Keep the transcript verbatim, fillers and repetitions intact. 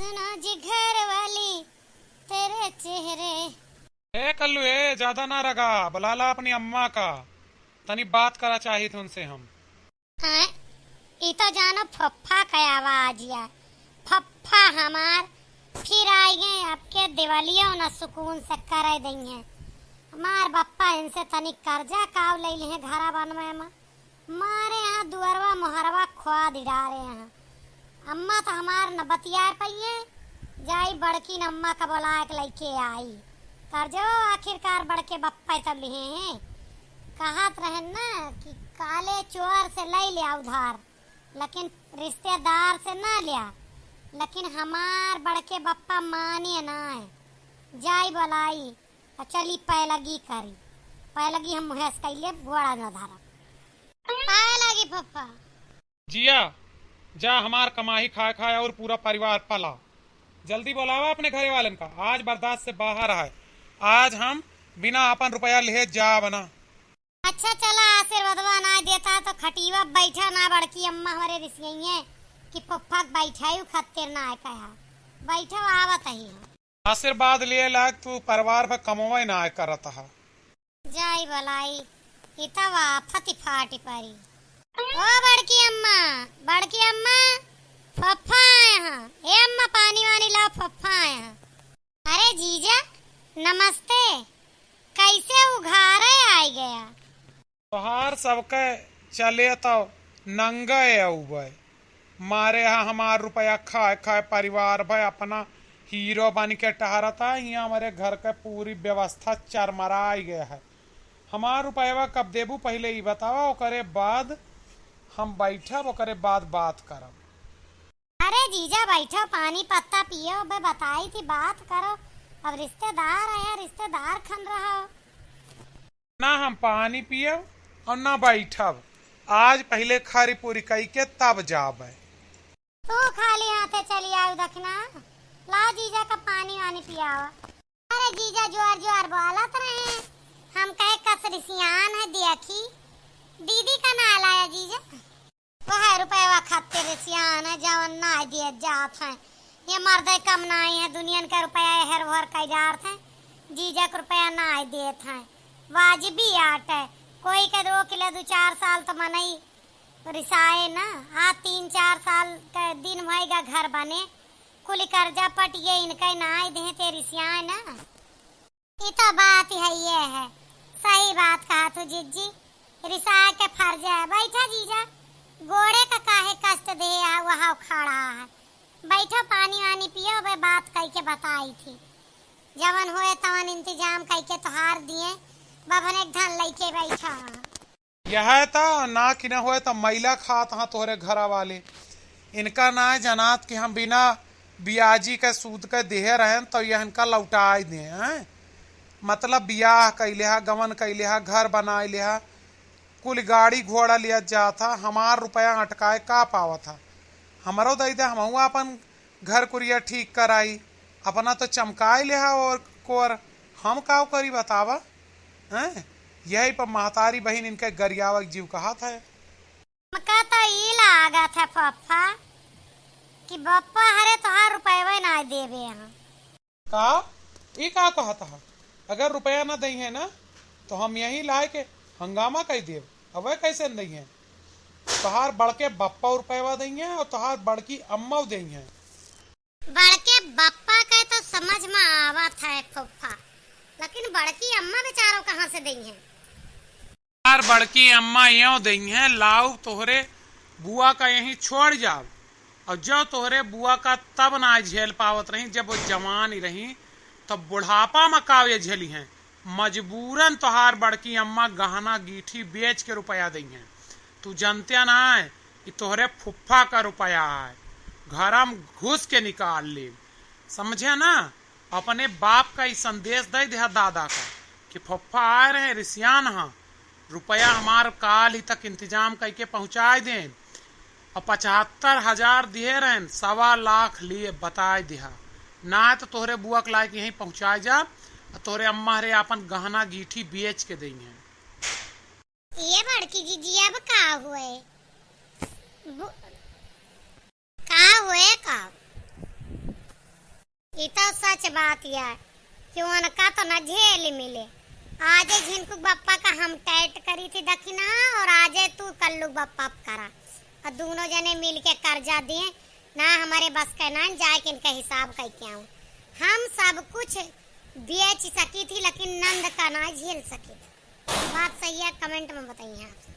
सुनो जी घर वाली, तेरे चेहरे। ए कल्लू, ए, ज्यादा ना रगा, बुला ला अपनी अम्मा का, तनी बात करा चाहित उनसे हम। हैं? ई तो जानो फुफ्फा का आवाज या। फुफ्फा हमार फिर आइ गए, अबके दिवालियो न सुकून से करे दइहैं। हमार बप्पा इनसे तनी कर्जा काव लइ लिहे घरा बनवे मा। मारे यहाँ दुअरवा मोहरवा खोआ दिडारे हैं। अम्मा तो हमार न बतियाए पइहैं, जाई बड़किन अम्मा का बोलाए के लइके आई। कर्जो आखिरकार बड़के बप्पा तब लिहे हैं। कहत रहन ना कि काले चोर से लइ लिया उधार, लेकिन रिश्तेदार से ना लिया। लेकिन हमार बड़के बप्पा माने ना है, जाई बोलाई। अब चली पैलगी करी, पैलगी हम मुहेस कइले गोड़ा न धरब। पैलगी फुफ्फा। जिया, जा हमार कमाई खाए खाए और पूरा परिवार पला। जल्दी बोलावा अपने घरे वालन का, आज बर्दाश्त से बाहर है। आज हम बिना अपन रुपया लिहे जाब ना। अच्छा चला, आशीर्वादवा ना देता तो खटीवा बैठा ना, बड़की अम्मा हमरे रिसियइये कि फुफ्फा के बैठायु खत्तिर ना है कहा। बैठो, आवत ही हम। आशीर्वाद लिए लायक तू परिवार पर कमवे ना करत हा। जाई बोलाई, ई तब आफत फाटी परी। ओ बड़की अम्मा, बड़की अम्मा, फुफ्फा आए हैं। ए अम्मा, पानी वानी लाओ, फुफ्फा आए हैं। अरे जीजा, नमस्ते। कैसे उघारे आइ गया? तोहार सबके चले तो नंगे अउबे। मारे हा हमार रुपया खाए खाए परिवार भय अपना हीरो बन के टहरता। हियाँ हमरे घर के पूरी व्यवस्था चरमराइ गए है। हमार रुपयवा कब देबू, पहिले ई बतावा, ओकरे बाद हम बैठब, ओकरे बाद बात करब। अरे जीजा बैठो, पानी पत्ता पियो, बे बताई थी बात करो। अब रिश्तेदार आया, रिश्तेदार खन रहो। ना हम पानी पियब और ना बैठब, आज पहिले खरी पूरी कई के तब जाबे। तू खाली हाथे चली आयु दखिना, ला जीजा का पानी वानी पियावा। अरे जीजा जोर जोर बोलत रहे, हम कहे कस रिसियान है देखी, दीदी का ना लाया जीजा। वह रुपयवा खातिर सियान है, जवन ना दिए जात है। ये मर्दे कम नाई है, दुनियन का रुपया हेर भर कइ जात है। जीजा के रुपया ना देत है, वाजिबी आट है। कोई के दो किलो दो चार साल तो मनई रिसाए ना। आ तीन चार साल के दिन भइगा घर बने, कुल कर्जा पटिए, इनके ना दे ते रिसियाए ना। ई तो बात है, ये है, सही बात कहा तू जिज्जी। रिसाए के फर्ज है। बैठा जीजा, गोड़े का काहे कष्ट दे है, वहाँ खड़ा है। बैठो, पानी वानी पियो, बे बात कई के बताई थी। जवन होए तवन इंतजाम कई के तोहार दिए, बभन एक धन लइके बैठा। यह तो ना कि न होए तो मैला खात हाँ तोहरे घरा वाले। इनका ना जनात कि हम बिना बियाजी के सूद के देहे रहन तो यह इनका लौटाए दे हैं। मतलब बियाह कइ लिहा, गवन कइ लिहा, घर बनाए लिहा, कुल गाड़ी घोड़ा लिया जात हा, हमार रुपया अटकाए का पावत हा? हमरो दइ दे, हमहू आपन घर कुरिया ठीक कराई, अपना तो चमकाए लिहा और कोर हम काव करी बतावा, हैं? यही पर महतारी बहिन इनके गरियावा के जीव कहत है। हमका तो ई लागत है फुफ्फा कि बप्पा हरे तोहार रुपयवे ना देबे हैं। का? ई का कहत हा? अगर रुपया ना दइहें ना, तो हम यहीं लाए के हंगामा कइ देब। अबे कैसे न दइहें? तोहार बड़के बप्पा रुपयवा दइहें और तोहार बड़की अम्मा दइहें। बड़के बप्पा के तो समझ में आवत है फुफ्फा, लेकिन बड़की अम्मा बेचारो कहाँ से दइहें? यार, बड़की अम्मा यों दइहें, लाउ तोहरे बुआ का यहीं छोड़ जाब। और जब तोहरे बुआ का तब ना झेल पावत रही, जब वो जवान ही रही, तब बुढ़ापा में काव ये झेलिहें। मजबूरन तोहार बड़की अम्मा गहना गीठी बेच के रुपया दइहें। तू जनते ना है कि तोहरे फुफ्फा का रुपया है, घरम घुस के निकाल लेब। समझे ना? अपने बाप का ई संदेश दइ दिहा दादा का कि फुफ्फा आए रहे, रिसियान हा, रुपया हमार काल ही तक इंतजाम कइके पहुँचाए देन। और पचहत्तर हजार दिहे रहन, सवा लाख लिए बताए दिहा, ना तो तोहरे बुआ के लायक यहीं पहुँचाए जाब, और तोहरे अम्मा हरे आपन गहना गीठी बेच के दइहें। ये बड़की जीजी अब का हुए? बु-, का हुए का? ई तो सच बात है कि उनका तो न झेल मिले। आजे झिनकू बप्पा का हम टाइट करी थी दखिना, और आजे तू कल्लू बप्पा करा। और दोनों जने मिल के कर्जा दिए ना, हमारे बस का ना जाए कि इनका हिसाब कई के आऊँ। हम सब कुछ बेच सकी थी, लेकिन नंद का ना झेल सकी थी। बात सही है, कमेंट में बताइए आप।